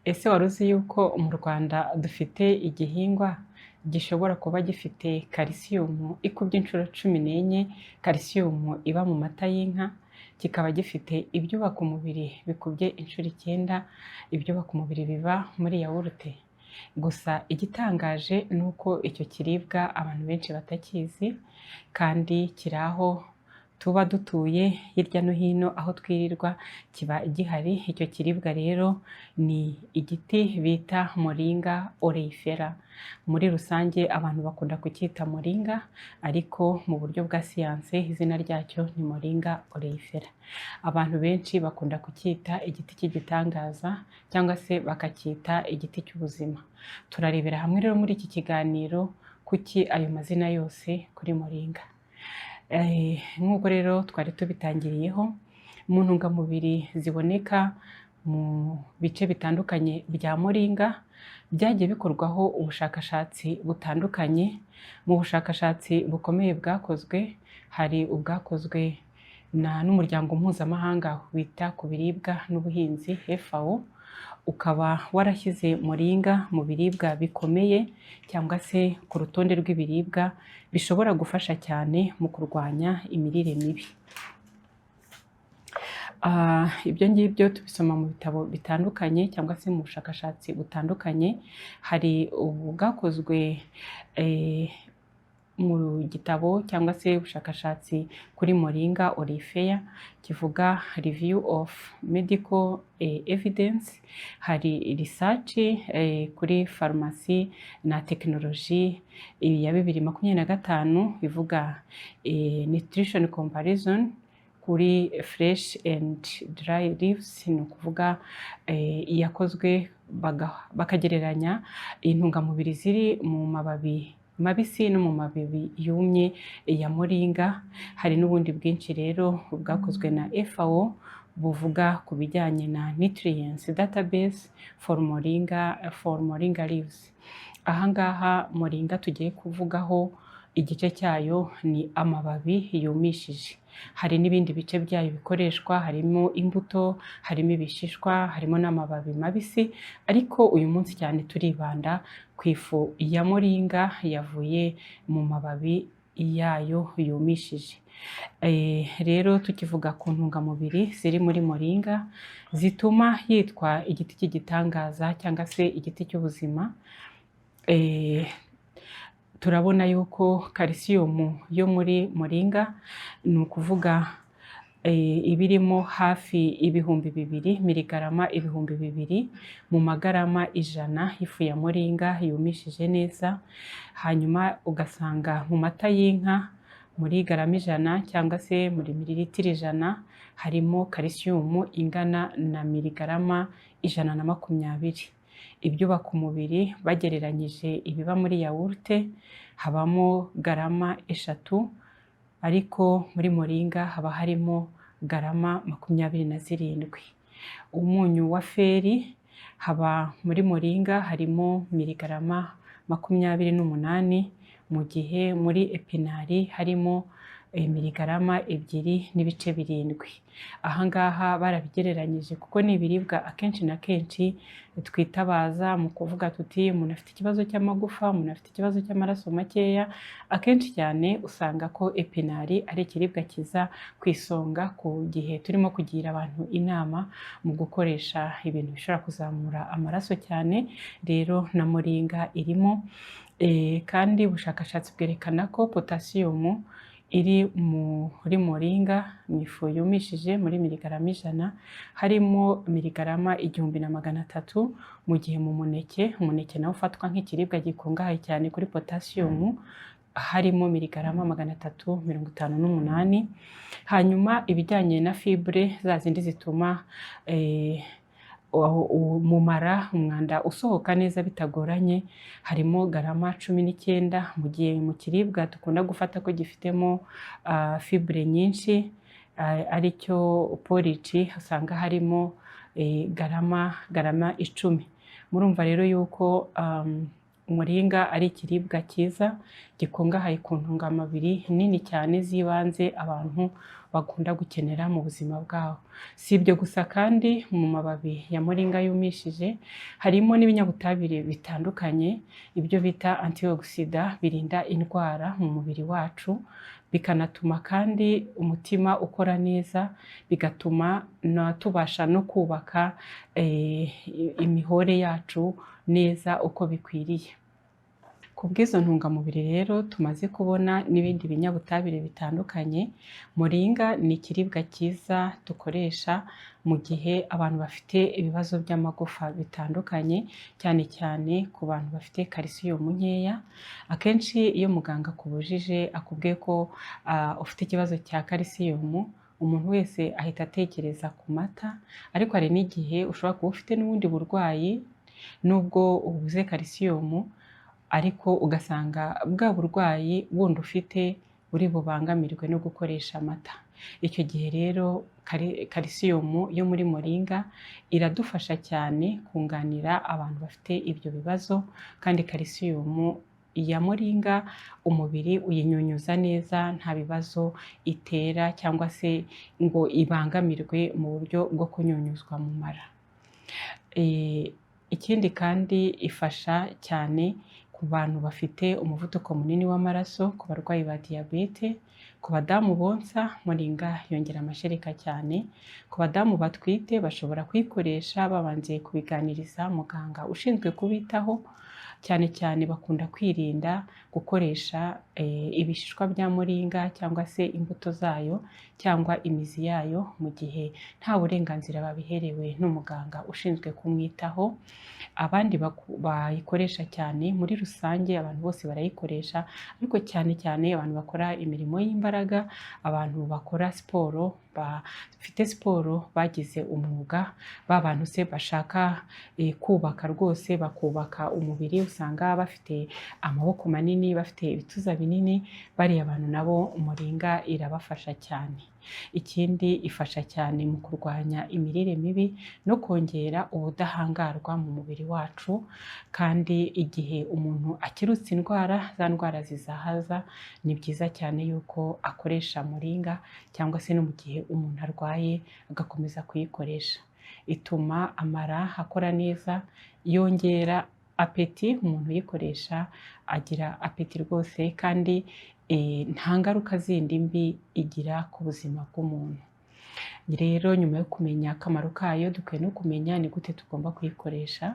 Ese wari uzi yuko mu Rwanda dufite igihingwa gishobora kuba gifite kalisiyumu ikubye inshuro 14 kalisiyumu iba mu mata y'inka, kikaba gifite ibyubaka umubiri bikubye inshuro 9 ibyubaka umubiri biba muri yawurute? Gusa igitangaje ni uko icyo kiribwa abantu benshi batakizi, kandi kiri aho tuba dutuye hirya no hino, aho twirirwa kiba gihari. Icyo kiribwa rero ni igiti bita Moringa oleifera. Muri rusange abantu bakunda kucyita moringa, ariko mu buryo bwa siyanse izina ryacyo ni Moringa oleifera. Abantu benshi bakunda kucyita igiti cy'igitangaza cyangwa se bakacyita igiti cy'ubuzima. Turarebera hamwe rero muri iki kiganiro kuki ayo mazina yose kuri moringa. Nk'uko rero twari tubitangiriyeho, mu ntungamubiri ziboneka mu bice bitandukanye bya moringa byagiye bikorwaho ubushakashatsi butandukanye. Mu bushakashatsi bukomeye bwakozwe hari ubwakozwe n'umuryango mpuzamahanga wita ku biribwa n'ubuhinzi, FAO, ukaba warashyize moringa mu biribwa bikomeye cyangwa se ku rutonde rw'ibiribwa bishobora gufasha cyane mu kurwanya imirire mibi. Ibyo ngibyo tubisoma mu bitabo bitandukanye cyangwa se mu bushakashatsi butandukanye. Hari ubwakozwe mu gitabo cyangwa se ubushakashatsi kuri Moringa oleifera kivuga "Review of Medical Evidence". Hari research kuri farumasi na tekinoloji ya 2025 ivuga "Nutrition Comparison kuri fresh and dry leaves", ni ukuvuga yakozwe bakagereranya intungamubiri ziri mu mababi mabisi no mu mababi yumye ya moringa. Hari n'ubundi bwinshi rero bwakozwe na FAO buvuga ku bijyanye na nutrients database for moringa leaves. Aha ngaha moringa tugiye kuvugaho igice cyayo ni amababi yumishije. Hari n'ibindi bice byayo bikoreshwa, harimo imbuto, harimo ibishishwa, harimo n'amababi mabisi, ariko uyu munsi cyane turibanda ku ifu ya moringa yavuye mu mababi yayo yumishije. Rero tukivuga ku ntungamubiri ziri muri moringa zituma yitwa igiti cy'igitangaza cyangwa se igiti cy'ubuzima, turabona yuko kalisiyumu yo muri moringa, ni ukuvuga ibirimo hafi 2000, miligarama 2000 mu magarama 100 y'ifu ya moringa yumishije neza. Hanyuma ugasanga mu mata y'inka, muri garama 100 cyangwa se muri mililitiro 100, harimo kalisiyumu ingana na miligarama 120. Ibyubaka umubiri bagereranyije ibiba muri yawurute, habamo garama 3, ariko muri moringa haba harimo garama 27. Umunyu wa feri, haba muri moringa harimo miligarama 28, mu gihe muri epinari harimo miligarama 2.7. Aha ngaha barabigereranyije kuko ni ibiribwa akenshi na kenshi twitabaza mu kuvuga tuti umuntu afite ikibazo cy'amagufa, umuntu afite ikibazo cy'amaraso makeya. Akenshi cyane usanga ko epinari ari ikiribwa kiza ku isonga ku gihe turimo kugira abantu inama mu gukoresha ibintu bishobora kuzamura amaraso cyane. Rero na moringa irimo. Kandi ubushakashatsi bwerekana ko potasiyumu iri muri moringa mu ifu yumishije, muri miligarama 100 harimo miligarama 1300, mu gihe mu muneke, umuneke nawo ufatwa nk'ikiribwa gikungahaye cyane kuri potasiyumu, harimo miligarama 358. Hanyuma ibijyanye na fibre, za zindi zituma mu mara umwanda usohoka neza bitagoranye, harimo garama 19, mu gihe mu kiribwa dukunda gufata ko gifitemo fibre nyinshi aricyo porridge usanga harimo garama 10. Murumva rero yuko Muringa ari ikiribwa cyiza gikungahaye ku ntungamubiri nini cyane z'ibanze abantu bakunda gukenera mu buzima bwabo. Si ibyo gusa kandi, mu mababi ya muringa yumishije harimo n'ibinyabutabire bitandukanye, ibyo bita antioxidant, birinda indwara mu mubiri wacu, bikanatuma kandi umutima ukora neza, bigatuma tubasha no kubaka imihore yacu neza uko bikwiriye. Ku bw'izo ntungamubiri rero tumaze kubona n'ibindi binyabutabire bitandukanye, muringa ni ikiribwa cyiza dukoresha mu gihe abantu bafite ibibazo by'amagufa bitandukanye, cyane cyane ku bantu bafite kalisiyumu nkeya. Akenshi iyo muganga akubujije, akubwiye ko ufite ikibazo cya kalisiyumu, umuntu wese ahita atekereza ku mata, ariko hari n'igihe ushobora kuba ufite n'ubundi burwayi nubwo ubuze kalisiyumu, ariko ugasanga bwa burwayi bundi ufite buri bubangamirwe no gukoresha amata. Icyo gihe rero kalisiyumu yo muri muringa iradufasha cyane kunganira abantu bafite ibyo bibazo, kandi kalisiyumu ya muringa umubiri uyinyunyuza neza, nta bibazo itera cyangwa se ngo ibangamirwe mu buryo bwo kunyunyuzwa mu mara. Ikindi kandi, ifasha cyane ku bantu bafite umuvuduko munini w'amaraso, ku barwayi ba diyabete, ku badamu bonsa. Muringa yongera amashereka cyane. Ku badamu batwite bashobora kuyikoresha babanje kubiganiriza muganga ushinzwe kubitaho. Cyane cyane bakunda kwirinda gukoresha ibishishwa bya muringa cyangwa se imbuto zayo cyangwa imizi yayo mu gihe nta burenganzira babiherewe n'umuganga ushinzwe kumwitaho. Abandi bayikoresha cyane, muri rusange abantu bose barayikoresha, ariko cyane cyane abantu bakora imirimo y'imbaraga, abantu bakora siporo, bafite siporo bagize umwuga, ba bantu se bashaka kubaka rwose, bakubaka umubiri, usanga bafite amaboko manini, bafite ibituza binini, bariya bantu nabo muringa irabafasha cyane. Ikindi, ifasha cyane mu kurwanya imirire mibi no kongera ubudahangarwa mu mubiri wacu. Kandi igihe umuntu akirutse indwara, za ndwara zizahaza, ni byiza cyane yuko akoresha muringa, cyangwa se no mu gihe umuntu arwaye agakomeza kuyikoresha. Ituma amara akora neza, yongera appétit. Umuntu uyikoresha agira appétit rwose, kandi nta ngaruka zindi mbi igira ku buzima bw'umuntu. Rero nyuma yo kumenya akamaro kayo, dukwiye no kumenya ni gute tugomba kuyikoresha,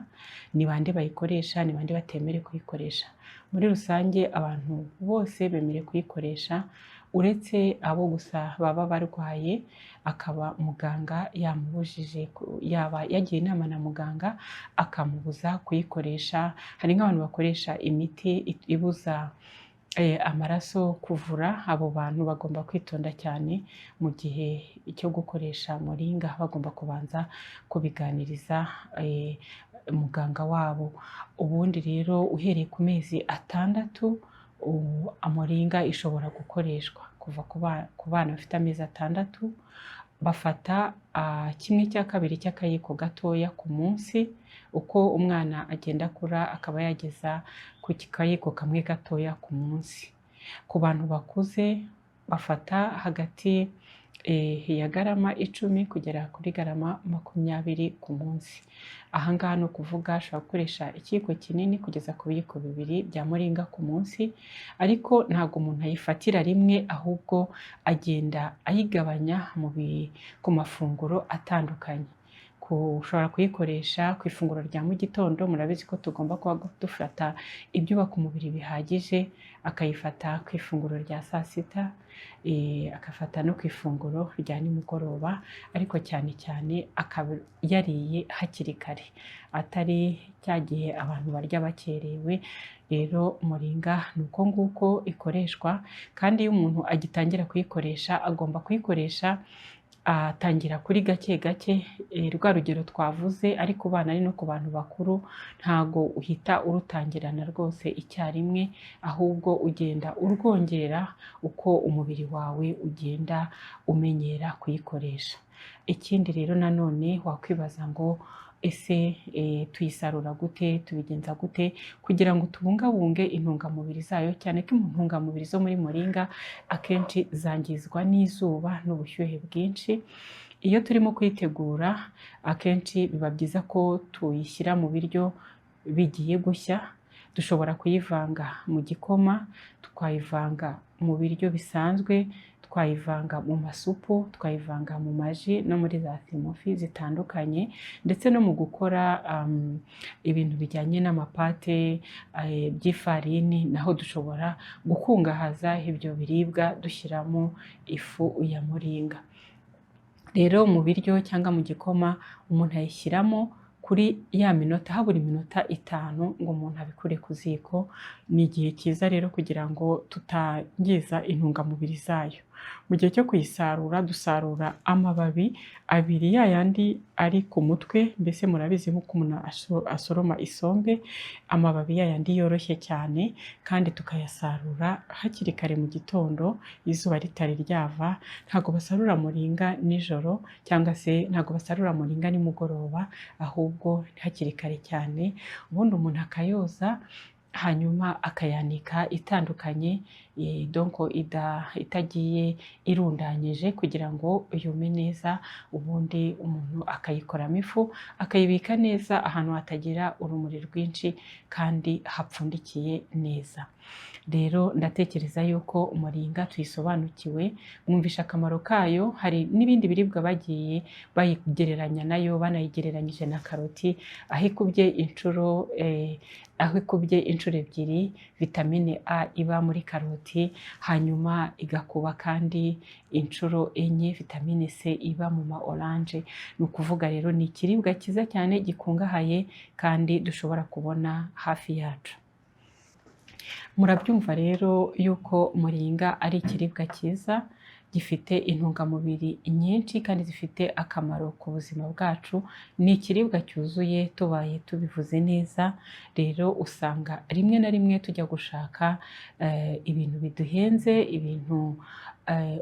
ni bande bayikoresha, ni bande batemerewe kuyikoresha. Muri rusange abantu bose bemerewe kuyikoresha, uretse abo gusa baba barwaye, akaba muganga yamubujije, yaba yagiye inama na muganga akamubuza kuyikoresha. Hari nk'abantu bakoresha imiti ibuza amaraso kuvura. Abo bantu bagomba kwitonda cyane mu gihe cyo gukoresha muringa, bagomba kubanza kubiganiriza muganga wabo. Ubundi rero uhereye ku mezi 6 muringa ishobora gukoreshwa. Kuva ku bana bafite amezi 6 bafata 1/2 cy'akayiko gatoya ku munsi, uko umwana agenda akura akaba yageza ku kayiko kamwe gatoya ku munsi. Ku bantu bakuze bafata hagati ya garama 10 kugera kuri garama 20 ku munsi. Aha ngaha ni ukuvuga ashobora gukoresha ikiyiko kinini kugeza ku biyiko bibiri bya muringa ku munsi, ariko ntabwo umuntu ayifatira rimwe, ahubwo agenda ayigabanya ku mafunguro atandukanye. Ushobora kuyikoresha ku ifunguro rya mu gitondo, murabizi ko tugomba kuba dufata ibyubaka umubiri bihagije, akayifata ku ifunguro rya saa sita, agafata no ku ifunguro rya nimugoroba, ariko cyane cyane akaba yariye hakiri kare, atari cya gihe abantu barya bakerewe. Rero muringa ni uko nguko ikoreshwa, kandi iyo umuntu agitangira kuyikoresha agomba kuyikoresha atangira kuri gake gake, rwa rugero twavuze, ari ku bana ari no ku bantu bakuru, ntago uhita urutangirana rwose icyarimwe, ahubwo ugenda urwongera uko umubiri wawe ugenda umenyera kuyikoresha. Ikindi rero nanone wakwibaza ngo Ese tuyisarura gute, tubigenza gute kugira ngo tubungabunge intungamubiri zayo, cyane ko intungamubiri zo muri moringa akenshi zangizwa n'izuba n'ubushyuhe bwinshi. Iyo turimo kuyitegura, akenshi biba byiza ko tuyishyira mu biryo bigiye gushya. Dushobora kuyivanga mu gikoma, twayivanga mu biryo bisanzwe, twayivanga mu masupu, twayivanga mu maji no muri za smoothie zitandukanye, ndetse no mu gukora ibintu bijyanye n'amapate by'ifarini, naho dushobora gukungahaza ibyo biribwa dushyiramo ifu ya moringa. Rero mu biryo cyangwa mu gikoma, umuntu ayishyiramo kuri ya minota, habura iminota 5 ngo umuntu abikure ku ziko. Ni igihe cyiza rero kugira ngo tutangiza intungamubiri zayo. Mu gihe cyo kuyisarura, dusarura amababi abiri, ya yandi ari ku mutwe, mbese murabizi nk'uko umuntu asoroma isombe, amababi ya yandi yoroshye cyane, kandi tukayasarura hakiri kare mu gitondo izuba ritari ryava. Ntabwo basarura moringa nijoro cyangwa se ntabwo basarura moringa nimugoroba, ahubwo hakiri kare cyane. Ubundi umuntu akayoza, hanyuma akayanika itandukanye, donc itagiye irundanyije, kugira ngo yume neza. Ubundi umuntu akayikoramo ifu, akayibika neza ahantu hatagira urumuri rwinshi kandi hapfundikiye neza. Rero ndatekereza yuko moringa tuyisobanukiwe, mwumvisha akamaro kayo. Hari n'ibindi biribwa bagiye bayigereranya nayo, banayigereranyije na karoti, aho ikubye inshuro 2 vitamine A iba muri karoti, hanyuma igakuba kandi inshuro 4 vitamine C iba mu ma orange. Ni ukuvuga rero ni ikiribwa cyiza cyane gikungahaye kandi dushobora kubona hafi yacu. Murabyumva rero yuko moringa ari ikiribwa cyiza gifite intungamubiri nyinshi kandi zifite akamaro ku buzima bwacu. Ni ikiribwa cyuzuye tubaye tubivuze neza. Rero usanga rimwe na rimwe tujya gushaka ibintu biduhenze, ibintu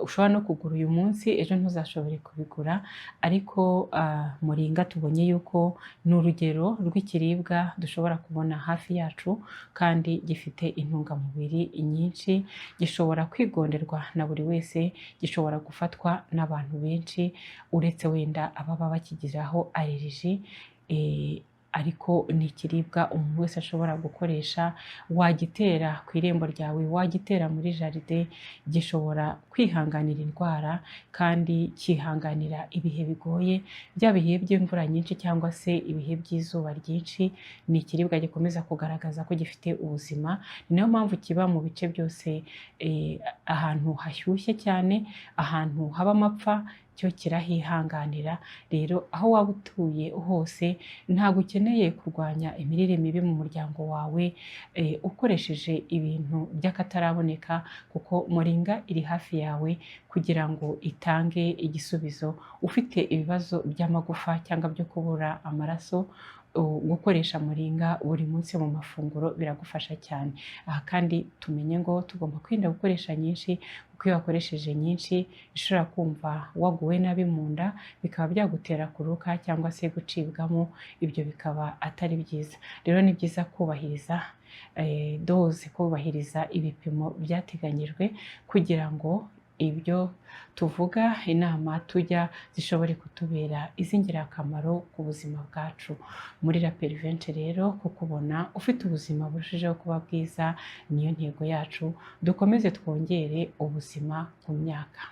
ushobora no kugura uyu munsi, ejo ntuzashobore kubigura. Ariko moringa tubonye yuko ni urugero rw'ikiribwa dushobora kubona hafi yacu kandi gifite intungamubiri nyinshi, gishobora kwigonderwa na buri wese, gishobora gufatwa n'abantu benshi, uretse wenda ababa bakigiraho allergie, ariko ni ikiribwa umuntu wese ashobora gukoresha. Wagitera ku irembo ryawe, wagitera muri jardin, gishobora kwihanganira indwara kandi cyihanganira ibihe bigoye, bya bihe by'imvura nyinshi cyangwa se ibihe by'izuba ryinshi. Ni ikiribwa gikomeza kugaragaza ko gifite ubuzima. Ni nayo mpamvu kiba mu bice byose, ahantu hashyushye cyane, ahantu haba amapfa, cyo kirahihanganira. Rero aho waba utuye hose, ntabwo ukeneye kurwanya imirire mibi mu muryango wawe ukoresheje ibintu by'akataraboneka, kuko moringa iri hafi yawe kugira ngo itange igisubizo. Ufite ibibazo by'amagufa cyangwa byo kubura amaraso, gukoresha moringa buri munsi mu mafunguro biragufasha cyane. Aha kandi tumenye ngo tugomba kwirinda gukoresha nyinshi, kuko iyo wakoresheje nyinshi ushobora kumva waguwe nabi mu nda, bikaba byagutera kuruka cyangwa se gucibwamo, ibyo bikaba atari byiza. Rero ni byiza kubahiriza dose, kubahiriza ibipimo byateganyijwe, kugira ngo ibyo tuvuga, inama tujya, zishobore kutubera iz'ingirakamaro ku buzima bwacu. Muri La Pervenche rero, kukubona ufite ubuzima burushijeho kuba bwiza niyo ntego yacu. Dukomeze twongere ubuzima ku myaka.